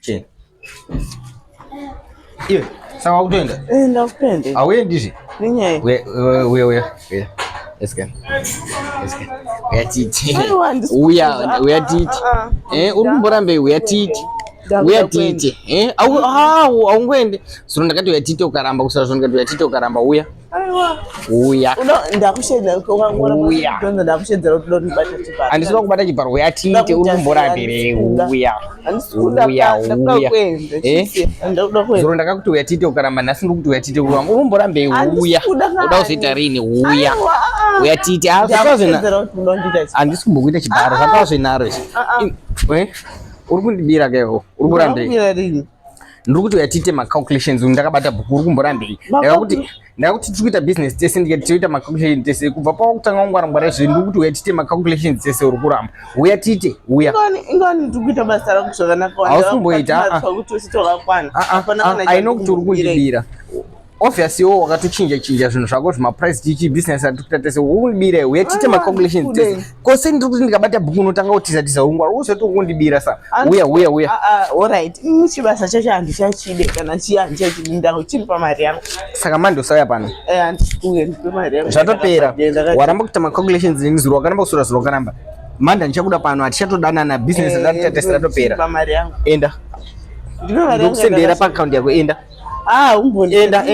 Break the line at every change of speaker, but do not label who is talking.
Chini. Iwe, saka wakutoenda?
Eh, ndakutoenda.
Hauendi zve?
Nenyaya.
Uya, uya, uya, uya. Let's go. Let's go. Uya titi.
Aiwa, handisi
Uya,
kuda.
uya titi.
Ah, ah.
Eh, uri kumborambei uya titi.
Ndakuda
Uya
kuenda.
titi. Eh, au au aungoende. Zuro ndakati uya titi ukaramba kusara zuro ndakati uya titi ukaramba uya.
Aiwa.
Uya.
Ndakushedzera
Uya.
ndakushedzera kuti ndibate chibharo.
Handisi kuda kubata chibharo uya titi uri kumborambirei uya.
Handisi kuda
Uya,
ndakuda
uya.
kuenda.
Eh?
Chisi, Ndakuda kuenda.
Zuro ndakakuti uya titi ukaramba nhasi ndiri kuti uya titi ukaramba. Uri kumborambei
Handisi
uya.
kuda
Uda kuzoita rini uya.
Aiwa, ah, ah.
Uya titi. Ah, zvakazvina.
Ndakushedzera kuti unondiita chibharo.
Handisi kumbokuita chibharo zvakava zvenharo izvi.
Ah, ah.
Eh? Uri kundibira kaiwo. Uri kurambei?
Ndakubira rini?
Ndiri kuti uya tiite macalculations ndakabata bhuku uri kumborambei? Ndakakuti ndakakuti tiri kuita business tese ndikati toita macalculations tese kubva pawakutanga kungwara ngwara izvi ndiri kuti uya tiite macalculations tese uri kuramba. Uya tiite uya.
Ingani ingani ndiri kuita basa rangu zvakanaka.
Hausi kumboita, ah, ah.
Kuti usi twakakwana.
Ah, ah,
Hapana
ah,
kana
I know kuti uri
chandikumbira.
kundibira. Obviously iwe wakatochinja chinja zvinhu zvako zvimaprice chichi business atiri kuita tese uri kundibira uya tiite
Aiwa,
macalculations
kudei.
tese. Kose ndiri kuti ndikabata bhuku unotanga kutiza tiza ungwara uzoti uri kundibira sa. Uya uya uya.
Ah, ah, alright. Ini chibasa chacho handichachide kana chiya handichachidi ndakuchiripa mari yangu.
Saka manje usauya pano.
Eh, handisi kuuya ndipe mari yangu.
Zvatopera.
Ndakati-
Waramba kuita macalculations neni zuro wakaramba kusura zuro wakaramba. Manje handichakuda pano hatichatodanana business
Eh,
ratiri tese ratopera.
ndichiripa mari yangu.
Enda.
Ndipe mari yangu.
Ndokusendera pa account yako enda.
Ah, umbondi.
Enda enda.